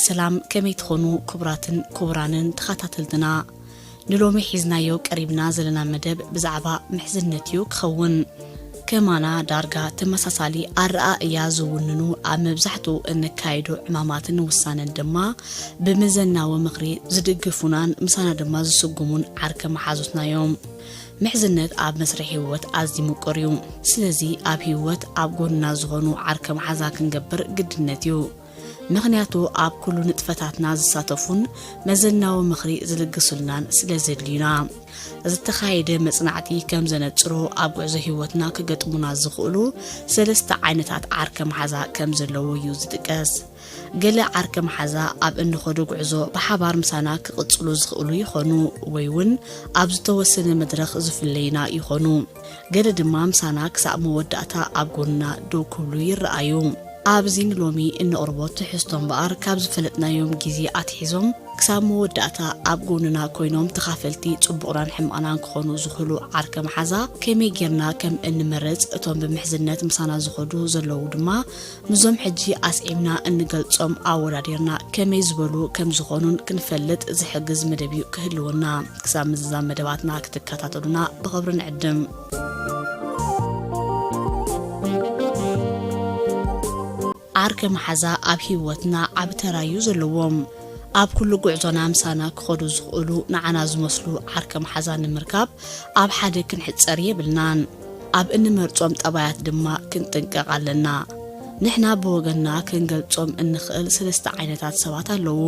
ሰላም፣ ከመይ ትኾኑ ክቡራትን ክቡራንን ተኸታተልትና? ንሎሚ ሒዝናዮ ቀሪብና ዘለና መደብ ብዛዕባ ምሕዝነት እዩ ክኸውን። ከማና ዳርጋ ተመሳሳሊ ኣረኣእያ ዝውንኑ፣ ኣብ መብዛሕትኡ እንካየዶ ዕማማትን ውሳነን ድማ ብመዘናዊ ምኽሪ ዝድግፉናን ምሳና ድማ ዝስጉሙን ዓርከ መሓዙትና እዮም። ምሕዝነት ኣብ መስርሕ ህይወት ኣዝዩ ምቁር እዩ። ስለዚ ኣብ ህይወት ኣብ ጎንና ዝኾኑ ዓርከ መሓዛ ክንገብር ግድነት እዩ። ምኽንያቱ ኣብ ኩሉ ንጥፈታትና ዝሳተፉን መዘናዊ ምኽሪ ዝልግሱልናን ስለ ዘድልዩና። ዝተኻየደ መጽናዕቲ ከም ዘነጽሮ ኣብ ጉዕዞ ህይወትና ክገጥሙና ዝኽእሉ ሰለስተ ዓይነታት ዓርከ መሓዛ ከም ዘለዉ እዩ ዝጥቀስ። ገለ ዓርከ መሓዛ ኣብ እንኸዶ ጉዕዞ ብሓባር ምሳና ክቕጽሉ ዝኽእሉ ይኾኑ ወይ እውን ኣብ ዝተወሰነ መድረኽ ዝፍለዩና ይኾኑ። ገለ ድማ ምሳና ክሳብ መወዳእታ ኣብ ጎንና ደው ክብሉ ይረኣዩ። ኣብዚ ንሎሚ እነቕርቦ ትሕዝቶ እምበኣር ካብ ዝፈለጥናዮም ግዜ ኣትሒዞም ክሳብ መወዳእታ ኣብ ጎንና ኮይኖም ተኻፈልቲ ጽቡቕናን ሕማቕናን ክኾኑ ዝኽእሉ ዓርከ መሓዛ ከመይ ጌርና ከም እንመርጽ እቶም ብምሕዝነት ምሳና ዝኸዱ ዘለዉ ድማ ምስዞም ሕጂ ኣስዒብና እንገልጾም ኣወዳዲርና ከመይ ዝበሉ ከም ዝኾኑን ክንፈልጥ ዝሕግዝ መደብ እዩ ክህልወና። ክሳብ ምዝዛም መደባትና ክትከታተሉና ብኽብሪ ንዕድም። ዓርከ መሓዛ ኣብ ህይወትና ዓቢ ተራ እዩ ዘለዎም። ኣብ ኩሉ ጉዕዞና ምሳና ክኸዱ ዝኽእሉ ንዓና ዝመስሉ ዓርከ መሓዛ ንምርካብ ኣብ ሓደ ክንሕጸር የብልናን። ኣብ እንመርጾም ጠባያት ድማ ክንጥንቀቕ ኣለና። ንሕና ብወገንና ክንገልጾም እንኽእል ሰለስተ ዓይነታት ሰባት ኣለዉ።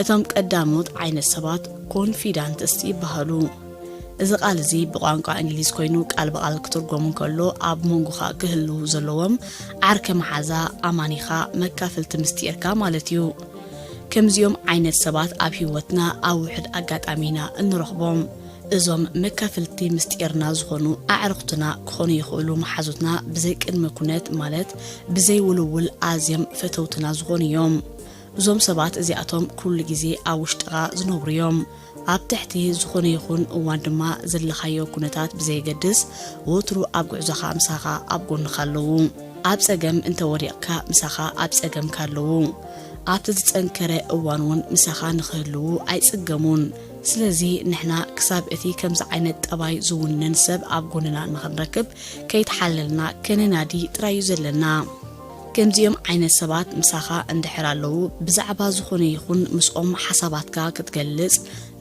እቶም ቀዳሞት ዓይነት ሰባት ኮንፊዳንትስ ይበሃሉ። እዚ ቃል እዚ ብቋንቋ እንግሊዝ ኮይኑ ቃል ብቓል ክትርጎም እንከሎ ኣብ መንጎኻ ክህልዉ ዘለዎም ዓርከ መሓዛ፣ ኣማኒኻ፣ መካፈልቲ ምስጢርካ ማለት እዩ። ከምዚኦም ዓይነት ሰባት ኣብ ህይወትና ኣብ ውሑድ ኣጋጣሚ ኢና እንረኽቦም። እዞም መካፈልቲ ምስጢርና ዝኾኑ ኣዕሩኽትና ክኾኑ ይኽእሉ፣ መሓዙትና ብዘይ ቅድመ ኩነት ማለት ብዘይ ውልውል ኣዝዮም ፈተውትና ዝኾኑ እዮም። እዞም ሰባት እዚኣቶም ኩሉ ግዜ ኣብ ውሽጥኻ ዝነብሩ እዮም። ኣብ ትሕቲ ዝኾነ ይኹን እዋን ድማ ዘለኻዮ ኩነታት ብዘየገድስ ወትሩ ኣብ ጉዕዞኻ ምሳኻ ኣብ ጎንኻ ኣለዉ። ኣብ ጸገም እንተ ወዲቕካ ምሳኻ ኣብ ጸገምካ ኣለዉ። ኣብቲ ዝጸንከረ እዋን እውን ምሳኻ ንኽህልዉ ኣይጽገሙን። ስለዚ ንሕና ክሳብ እቲ ከምዚ ዓይነት ጠባይ ዝውንን ሰብ ኣብ ጎንና ንኽንረክብ ከይተሓለልና ከነናዲ ጥራይ እዩ ዘለና። ከምዚኦም ዓይነት ሰባት ምሳኻ እንድሕር ኣለዉ ብዛዕባ ዝኾነ ይኹን ምስኦም ሓሳባትካ ክትገልጽ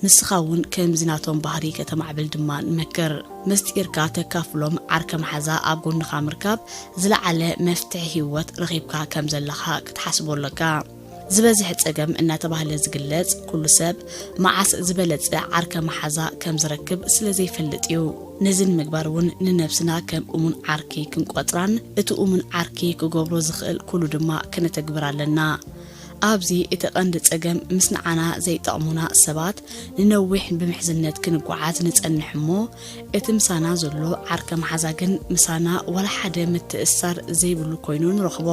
ንስኻ እውን ከምዚ ናቶም ባህሪ ከተማዕብል ድማ ንመክር። ምስጢርካ ተካፍሎም ዓርከ መሓዛ ኣብ ጎንኻ ምርካብ ዝለዓለ መፍትሒ ህይወት ረኺብካ ከም ዘለኻ ክትሓስቦ ኣለካ። ዝበዝሕ ጸገም እናተባህለ ዝግለጽ ኩሉ ሰብ መዓስ ዝበለጸ ዓርከ መሓዛ ከም ዝረክብ ስለ ዘይፈልጥ እዩ። ነዚ ንምግባር እውን ንነብስና ከም እሙን ዓርኪ ክንቆጽራን እቲ እሙን ዓርኪ ክገብሮ ዝኽእል ኩሉ ድማ ከነተግብር ኣለና። ኣብዚ እቲ ቀንዲ ጸገም ምስ ንዓና ዘይጠቕሙና ሰባት ንነዊሕ ብምሕዝነት ክንጓዓዝ ንጸንሕ እሞ እቲ ምሳና ዘሎ ዓርከ መሓዛ ግን ምሳና ዋላ ሓደ ምትእስሳር ዘይብሉ ኮይኑ ንረኽቦ።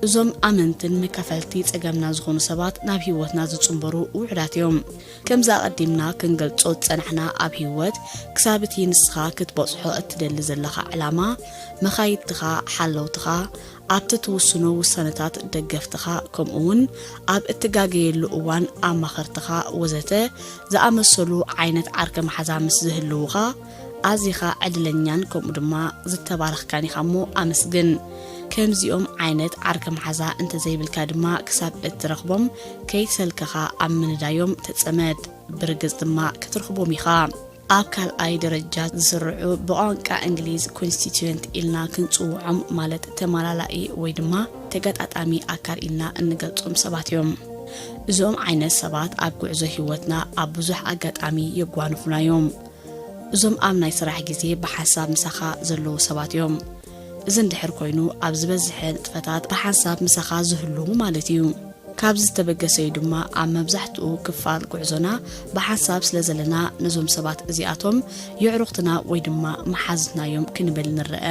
እዞም ኣመንትን መካፈልቲ ጸገምና ዝኾኑ ሰባት ናብ ህይወትና ዝጽንበሩ ውሑዳት እዮም። ከምዚ ኣቐዲምና ክንገልጾ ዝጸናሕና ኣብ ህይወት ክሳብ እቲ ንስኻ ክትበጽሖ እትደሊ ዘለኻ ዕላማ፣ መኻይድትኻ፣ ሓለውትኻ፣ ኣብቲ ትውስኖ ውሳነታት ደገፍትኻ፣ ከምኡ እውን ኣብ እትጋገየሉ እዋን ኣማኸርትኻ ወዘተ ዝኣመሰሉ ዓይነት ዓርከ መሓዛ ምስ ዝህልውኻ ኣዚኻ ዕድለኛን ከምኡ ድማ ዝተባረኽካን ኢኻ እሞ ኣመስግን። ከምዚኦም ዓይነት ዓርከ መሓዛ እንተዘይብልካ ድማ ክሳብ እትረኽቦም ከይሰልከኻ ኣብ ምንዳዮም ተጸመድ። ብርግጽ ድማ ክትረኽቦም ኢኻ። ኣብ ካልኣይ ደረጃ ዝስርዑ ብቋንቋ እንግሊዝ ኮንስቲትዩንት ኢልና ክንጽውዖም ማለት ተመላላኢ ወይ ድማ ተገጣጣሚ ኣካል ኢልና እንገልጾም ሰባት እዮም። እዞም ዓይነት ሰባት ኣብ ጉዕዞ ህይወትና ኣብ ብዙሕ ኣጋጣሚ የጓንፉና እዮም። እዞም ኣብ ናይ ስራሕ ግዜ ብሓንሳብ ምሳኻ ዘለዉ ሰባት እዮም። እዚ እንድሕር ኮይኑ ኣብ ዝበዝሐ ንጥፈታት ብሓንሳብ ምሳኻ ዝህልዉ ማለት እዩ። ካብዚ ዝተበገሰ እዩ ድማ ኣብ መብዛሕትኡ ክፋል ጉዕዞና ብሓንሳብ ስለ ዘለና ነዞም ሰባት እዚኣቶም የዕሩኽትና ወይ ድማ መሓዙትና እዮም ክንብል ንረአ።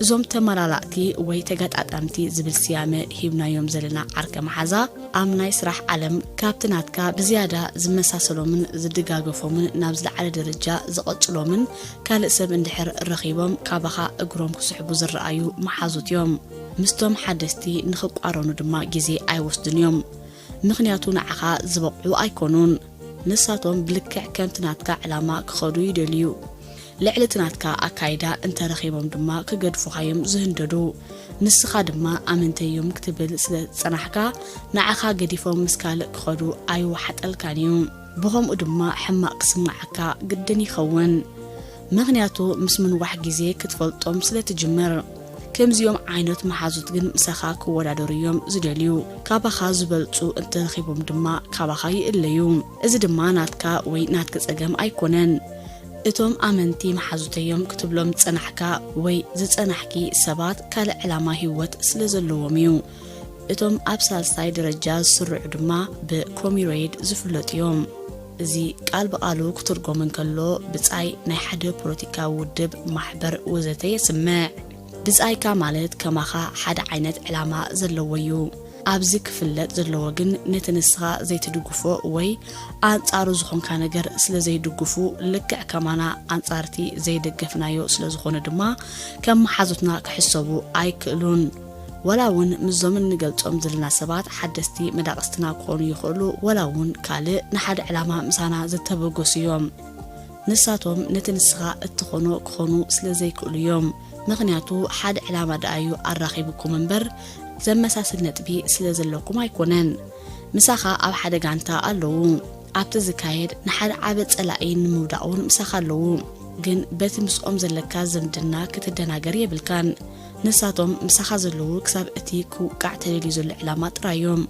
እዞም ተመላላእቲ ወይ ተጋጣጣምቲ ዝብል ስያመ ሂብናዮም ዘለና ዓርከ መሓዛ ኣብ ናይ ስራሕ ዓለም ካብቲ ናትካ ብዝያዳ ዝመሳሰሎምን ዝድጋገፎምን ናብ ዝለዓለ ደረጃ ዝቐጽሎምን ካልእ ሰብ እንድሕር ረኺቦም ካባኻ እግሮም ክስሕቡ ዝረኣዩ መሓዙት እዮም። ምስቶም ሓደስቲ ንኽቋረኑ ድማ ግዜ ኣይወስዱን እዮም። ምኽንያቱ ንዓኻ ዝበቕዑ ኣይኮኑን። ንሳቶም ብልክዕ ከምቲ ናትካ ዕላማ ክኸዱ ይደልዩ። ልዕሊ እቲ ናትካ ኣካይዳ እንተረኺቦም ድማ ክገድፉኻ እዮም ዝህንደዱ። ንስኻ ድማ ኣመንተይ እዮም ክትብል ስለ ዝጸናሕካ፣ ንዓኻ ገዲፎም ምስ ካልእ ክኸዱ ኣይወሓጠልካን እዩ። ብኸምኡ ድማ ሕማቕ ክስምዓካ ግድን ይኸውን። ምኽንያቱ ምስ ምንዋሕ ግዜ ክትፈልጦም ስለ ትጅምር። ከምዚኦም ዓይነት መሓዙት ግን ምሳኻ ክወዳደሩ እዮም ዝደልዩ። ካባኻ ዝበልጹ እንተረኺቦም ድማ ካባኻ ይእለዩ። እዚ ድማ ናትካ ወይ ናትኪ ጸገም ኣይኮነን። እቶም ኣመንቲ መሓዙተይ እዮም ክትብሎም ዝጸናሕካ ወይ ዝጸናሕኪ ሰባት ካልእ ዕላማ ህይወት ስለ ዘለዎም እዩ። እቶም ኣብ ሳልሳይ ደረጃ ዝስርዑ ድማ ብኮሚሬድ ዝፍለጡ እዮም። እዚ ቃል ብቓሉ ክትርጎም እንከሎ ብጻይ ናይ ሓደ ፖለቲካዊ ውድብ፣ ማሕበር ወዘተ የስምዕ። ብጻይካ ማለት ከማኻ ሓደ ዓይነት ዕላማ ዘለዎ እዩ። ኣብዚ ክፍለጥ ዘለዎ ግን ነቲ ንስኻ ዘይትድግፎ ወይ ኣንጻሩ ዝኾንካ ነገር ስለ ዘይድግፉ፣ ልክዕ ከማና ኣንጻርቲ ዘይደገፍናዮ ስለ ዝኾኑ ድማ ከም መሓዙትና ክሕሰቡ ኣይክእሉን። ወላ እውን ምስዞም እንገልጾም ዘለና ሰባት ሓደስቲ መዳቕስትና ክኾኑ ይኽእሉ፣ ወላ እውን ካልእ ንሓደ ዕላማ ምሳና ዝተበገሱ እዮም። ንሳቶም ነቲ ንስኻ እትኾኖ ክኾኑ ስለ ዘይክእሉ እዮም። ምኽንያቱ ሓደ ዕላማ ደኣ እዩ ኣራኺብኩም እምበር፣ ዘመሳስል ነጥቢ ስለ ዘለኩም ኣይኮነን። ምሳኻ ኣብ ሓደ ጋንታ ኣለዉ። ኣብቲ ዝካየድ ንሓደ ዓቢ ጸላኢ ንምውዳቕ እውን ምሳኻ ኣለዉ። ግን በቲ ምስኦም ዘለካ ዝምድና ክትደናገር የብልካን። ንሳቶም ምሳኻ ዘለዉ ክሳብ እቲ ክውቃዕ ተደልዩ ዘሎ ዕላማ ጥራይ እዮም።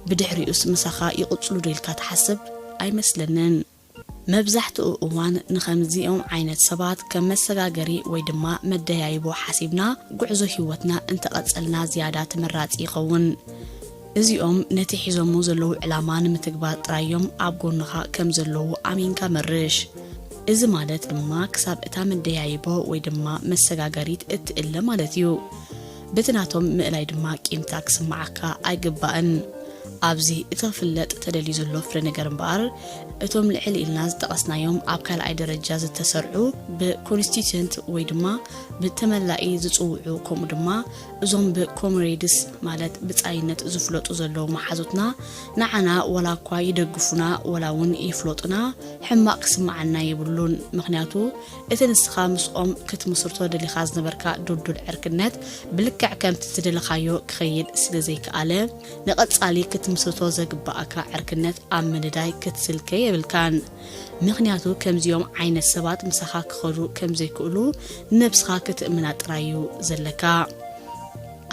ብድሕሪኡስ ምሳኻ ይቕጽሉ ዶ ኢልካ ትሓስብ? ኣይመስለንን። መብዛሕትኡ እዋን ንኸምዚኦም ዓይነት ሰባት ከም መሰጋገሪ ወይ ድማ መደያይቦ ሓሲብና ጉዕዞ ህይወትና እንተቐጸልና ዝያዳ ተመራጺ ይኸውን። እዚኦም ነቲ ሒዞሞ ዘለዉ ዕላማ ንምትግባር ጥራይ እዮም ኣብ ጎንኻ ከም ዘለዉ ኣሚንካ መርሽ። እዚ ማለት ድማ ክሳብ እታ መደያይቦ ወይ ድማ መሰጋገሪት እትእለ ማለት እዩ። በቲ ናቶም ምእላይ ድማ ቂምታ ክስምዓካ ኣይግባእን። ኣብዚ እቲ ክፍለጥ ተደልዩ ዘሎ ፍረ ነገር እምበኣር፣ እቶም ልዕል ኢልና ዝጠቐስናዮም ኣብ ካልኣይ ደረጃ ዝተሰርዑ ብኮንስቲቱንት ወይ ድማ ብተመላኢ ዝጽውዑ፣ ከምኡ ድማ እዞም ብኮምሬድስ ማለት ብጻይነት ዝፍለጡ ዘለዉ መሓዙትና ንዓና ወላ እኳ ይደግፉና ወላ እውን ይፍለጡና ሕማቕ ክስምዓና የብሉን። ምኽንያቱ እቲ ንስኻ ምስኦም ክትምስርቶ ደሊኻ ዝነበርካ ድልዱል ዕርክነት ብልክዕ ከምቲ ዝደለኻዮ ክኸይድ ስለ ዘይከኣለ፣ ንቐጻሊ ክትምስርቶ ዘግብኣካ ዕርክነት ኣብ ምንዳይ ክትስልከ የብልካን። ምኽንያቱ ከምዚኦም ዓይነት ሰባት ምሳኻ ክኸዱ ከም ዘይክእሉ ንነብስኻ ክትእምና ጥራይ እዩ ዘለካ።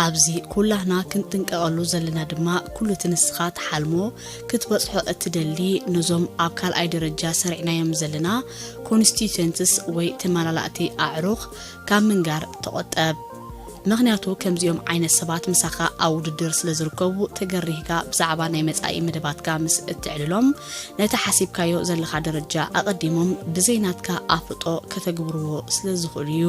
ኣብዚ ኩላህና ክንጥንቀቐሉ ዘለና ድማ፣ ኩሉ እቲ ንስኻ ትሓልሞ ክትበጽሖ እትደሊ፣ ነዞም ኣብ ካልኣይ ደረጃ ሰሪዕናዮም ዘለና ኮንስቲቱንትስ ወይ ተመላላእቲ ኣዕሩኽ ካብ ምንጋር ተቖጠብ። ምኽንያቱ ከምዚኦም ዓይነት ሰባት ምሳኻ ኣብ ውድድር ስለ ዝርከቡ፣ ተገሪህካ ብዛዕባ ናይ መጻኢ መደባትካ ምስ እትዕልሎም፣ ነቲ ሓሲብካዮ ዘለኻ ደረጃ ኣቐዲሞም ብዘይ ናትካ ኣፍልጦ ከተግብርዎ ስለ ዝኽእሉ እዩ።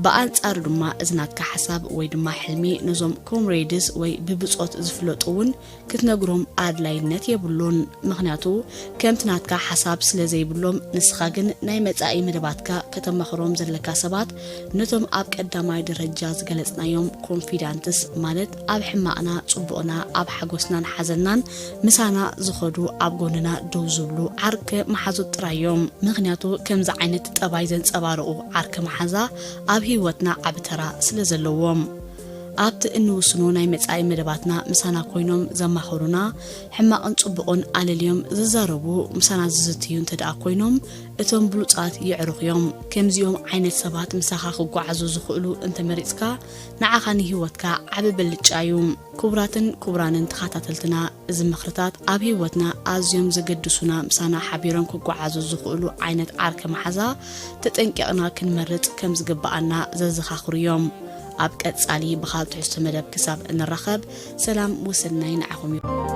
ብኣንጻሩ ድማ እዚ ናትካ ሓሳብ ወይ ድማ ሕልሚ ነዞም ኮምሬድስ ወይ ብብጾት ዝፍለጡ እውን ክትነግሮም ኣድላይነት የብሉን። ምኽንያቱ ከምቲ ናትካ ሓሳብ ስለ ዘይብሎም፣ ንስኻ ግን ናይ መጻኢ መደባትካ ከተማኽሮም ዘለካ ሰባት ነቶም ኣብ ቀዳማይ ደረጃ ዝገለጽናዮም ኮንፊዳንትስ ማለት ኣብ ሕማቕና ጽቡቕና ኣብ ሓጎስናን ሓዘንናን ምሳና ዝኸዱ ኣብ ጎንና ደው ዝብሉ ዓርከ መሓዙት ጥራይ እዮም። ምኽንያቱ ከምዚ ዓይነት ጠባይ ዘንጸባርቑ ዓርከ መሓዛ ኣብ ህይወትና ዓቢ ተራ ስለ ዘለዎም። ኣብቲ እንውስኖ ናይ መጻኢ መደባትና ምሳና ኮይኖም ዘማኸሩና፣ ሕማቕን ጽቡቕን ኣለልዮም ዝዛረቡ፣ ምሳና ዝዝትዩ እንተ ደኣ ኮይኖም፣ እቶም ብሉጻት የዕሩኽ እዮም። ከምዚኦም ዓይነት ሰባት ምሳኻ ክጓዓዙ ዝኽእሉ እንተ መሪጽካ፣ ንዓኻ ንህይወትካ ዓቢ ብልጫ እዩ። ክቡራትን ክቡራንን ተኸታተልትና፣ እዚ ምኽርታት ኣብ ህይወትና ኣዝዮም ዘገድሱና፣ ምሳና ሓቢሮም ክጓዓዙ ዝኽእሉ ዓይነት ዓርከ መሓዛ ተጠንቂቕና ክንመርጽ ከም ዝግብኣና ዘዘኻኽሩ እዮም። ኣብ ቀጻሊ ብኻልእ ትሕዝቶ መደብ ክሳብ እንራኸብ፣ ሰላም ወሰናይ ንዓኹም ይኹን።